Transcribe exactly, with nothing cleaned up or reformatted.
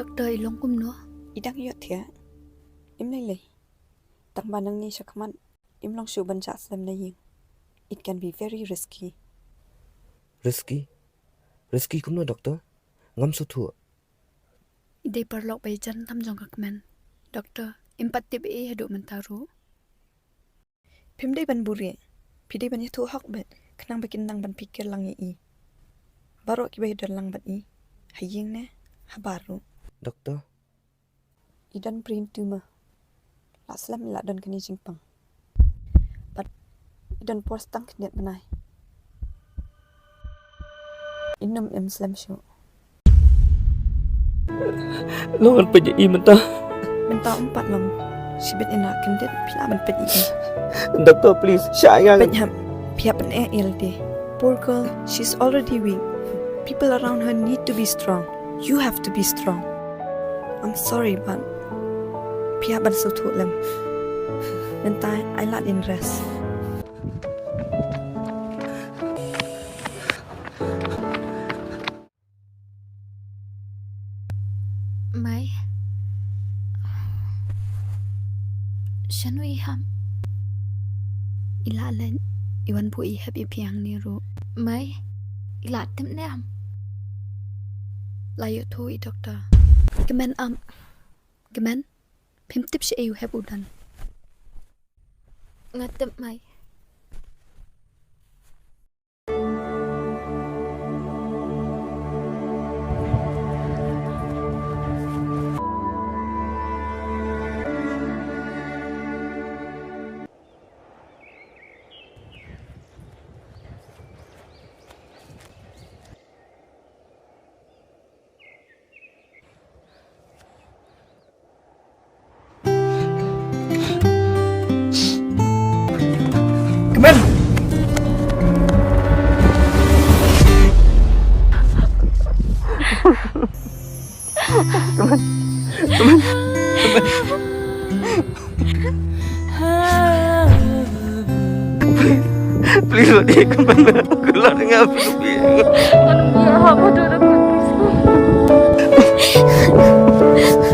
Doktor, i long kumno? I dang ïohthiah. Im lei lei. Tang ba nangne shakhmat im long shuh ban shah slem na ïing. It can be very risky. Risky? Risky kumno, doktor? Ngam sngewthuh. I dei paralok ba ïajan tam jong ka kmen. Doktor, im pat tip ei haduh mynta ruh. Phim dei ban buhrieh. Phi dei ban ïathuh hok beit khnang ba kin nang ban phikir lang ïa i. Baroh kiba ïadon lang bad i, ha ïing ne ha bar ruh. Doktor, i don brain tumor. La slem i la don kane jingpang. Bad i don por tang khyndiat bnai. In ym slem shuh. Long ban peit ïa i mynta. Mynta ym pat long. Shibit ïa nga khyndiat phi lah ban peit ïa i. Doktor, please, shah ïa nga. Peit hap, phi hap ban eh ïa lade. Poor girl, she's already weak. People around her need to be strong. You have to be strong. I'm sorry, but phi hap ban sngewthuh lem. Mynta ai lad in rest. Mei. Shano i ham? I la leit, i wan buh i hep ïa phi hangne ruh. Mei, i la tip ne em? La ïathuh i doktor. Kmen ap. Kmen, phim tip shaei u hep u don. Nga tip, Mei. Kmen! Kmen! Kmen! Kmen! Please, please, Wadi, kmen. Aku la dengar, please. Kau nunggu apa tu, aku, please.